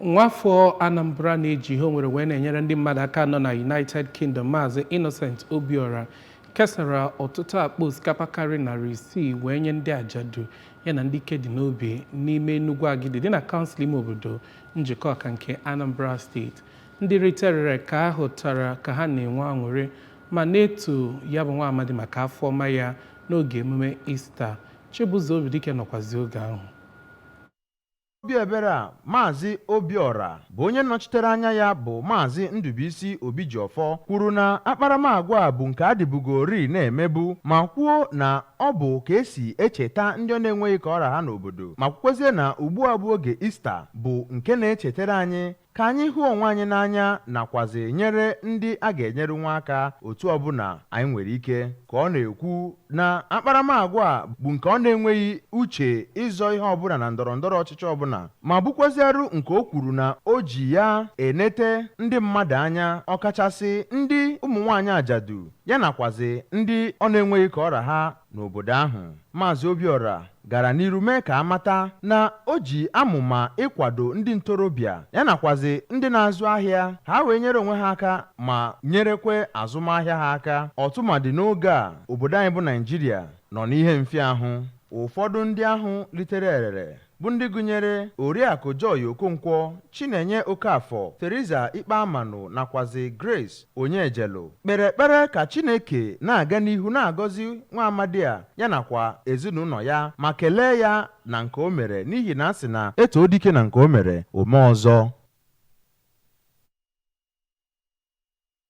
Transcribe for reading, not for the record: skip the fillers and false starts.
Nwafọ Anambra na-eji ihe o nwere wee na-enyere ndị mmadụ aka nọ na United Kingdom, Maazị Innocent Obiora, kesara ọtụtụ akpa osikapa karịrị 600 wee nye ndị ajadu ya na ndị ike dị n'obi n'ime Enugu Agidi dị na kansụl ime obodo Njikọka nke Anambra Steeti. Ndị riterere ka a hụtara ka ha na-enwe aṅụrị ma na-eto ya bụ nwa amadi maka afọ ọma ya n'oge emume Ista. Chibuzo Obidike nọkwazi oge ahụ. Obi ebere a Maazị Obiora bụ onye nọchitere anya ya bụ Maazị Ndubuisi Obijiọfọ kwuru na akparamagwa a bụ nke adịbugori na-emebu, ma kwuo na ọ bụ ka esi echeta ndị ọ na-enweghị ka ọra ha n'obodo, ma kwukwezie na ugbu a bụ oge Ista bụ nke na-echetara anyị ka anyị hụ onwe anyị n'anya nakwazi nyere ndị a ga-enyere nwa aka otu ọbụla anyị nwere ike. Ka ọ na-ekwu na akparamagwa a bụ nke ọ na-enweghị uche ịzọ ihe ọbụla na ndọrọ ndọrọ ọchịchị ọbụla, ma bụkwaziarụ nke o kwuru na o ji ya enete ndị mmadụ anya, ọkachasị ndị ụmụ nwaanyị ajadu ya nakwazi ndị ọ na-enweghị ka ọra ha n'obodo ahụ. Maazị Obiora gara n'iru mee ka amata na o ji amụma ịkwado ndị ntorobịa ya nakwazi ndị na-azụ ahịa ha wee nyere onwe ha aka ma nyerekwe azụmahịa ha aka, ọtụmadị n'oge a obodo anyị bụ Naijiria nọ n'ihe mfịahụ. Ụfọdụ ndị ahụ litere erere bụ ndị gụnyere Oriakụ Joy Okonkwo, Chinenye Okafọ, Theresa Ikpeamanụ nakwazi Grace Onyejelu kpere ekpere ka Chineke na-aga n'ihu na-agọzi nwa amadi a ya nakwa ezinụlọ ya, ma kelee ya na nke o mere, n'ihi na a sị na etoo dike na nke o mere, o mee ọzọ.